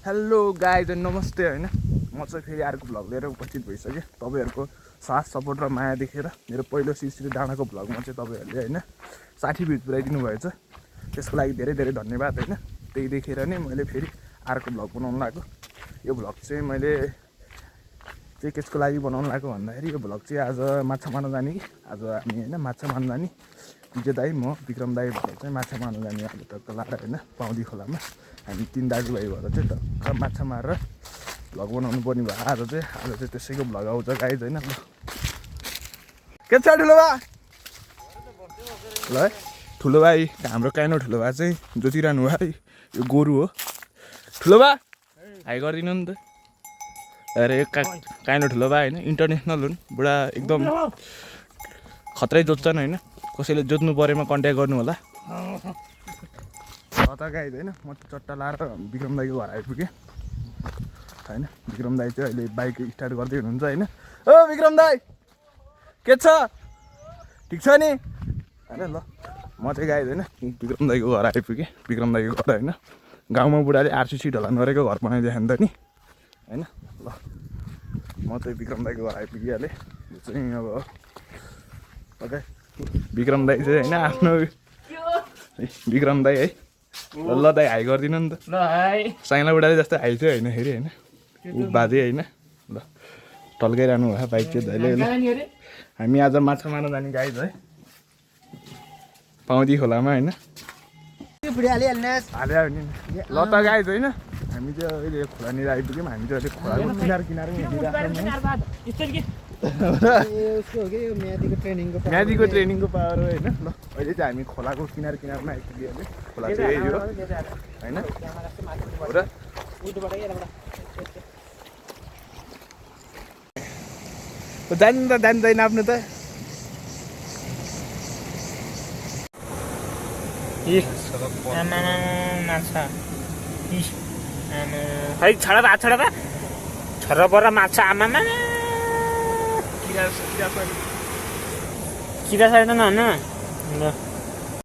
hello guys नमस्ते होइन म चाहिँ फेरि अर्को भ्लग लिएर उपस्थित भइसकेँ तपाईँहरूको साथ सपोर्ट र माया देखेर मेरो पहिलो श्री डाँडाको भ्लगमा चाहिँ तपाईँहरूले होइन 60 भ्युज पुऱ्याइदिनु भएछ त्यसको लागि धेरै धेरै धन्यवाद होइन त्यही देखेर नै मैले फेरि अर्को भ्लग बनाउनु लाग्यो यो भ्लग चाहिँ मैले चाहिँ त्यसको लागि बनाउनु लाग्यो भन्दाखेरि यो भ्लग चाहिँ आज माछा मार्न जाने कि आज हामी होइन माछा मार्न जाने विजय दाई म विक्रम दाई भएर चाहिँ माछा मार्न जाने अब टक्क लाएर होइन पाउँदी खोलामा हामी 3 दाजुभाइ भएर चाहिँ टक्क माछा मारेर भ्लग बनाउनु पर्ने भयो आज चाहिँ त्यसैको भ्लग आउँछ गाइज होइन के छ ठुलो बा ल है ठुलो भाइ हाम्रो काइनो ठुलो बा चाहिँ जोतिरहनु भयो यो गोरु हो ठुलो बा हाई गरिदिनु नि त अरे काइनो ठुलो बा होइन इन्टरनेसनल हुन् बुढा एकदम खत्रै जोत्छन् होइन कसैले जोत्नु परेमा कन्ट्याक्ट गर्नु होला त गाइज होइन म चट्टा लाएर विक्रम दाईको घर आइपुगेँ होइन विक्रम दाई चाहिँ अहिले बाइक स्टार्ट गर्दै हुनुहुन्छ होइन ओ विक्रम दाई के छ ठिक छ नि होइन ल म चाहिँ गाइज होइन विक्रम दाईको घर आइपुगेँ विक्रम दाईको घर होइन गाउँमा बुढाले आरसिसी ढलान गरेको घर बनाइदियो नि त नि होइन ल म चाहिँ विक्रम दाईको घर आइपुगिहालेँ यो चाहिँ अब ओके विक्रम दाई चाहिँ होइन आफ्नो विक्रम दाई है ल दाई हाई गरिदिनु नि त ल हाई साइला बुढाले जस्तो हाई चाहिँ होइन फेरि होइन ऊ बाजे होइन ल टल्काइरहनु भयो बाइक चाहिँ दाइले हामी आज माछा मार्न जाने गाइज है पाउँदी खोलामा होइन हाल्यो नि ल त गाइज होइन हामी चाहिँ अहिले खोलानिर आइपुग्यौँ हामी चाहिँ अहिले खोलाको किनारमै म्यादीको ट्रेनिङको पावर हो होइन ल अहिले चाहिँ हामी खोलाको किनारमा आइपुगिहाल्यो खोला चाहिँ यही हो होइन जान्दैन आफ्नो त माछा खै छडा छोरा बरा माछा आमामा किरा छैन न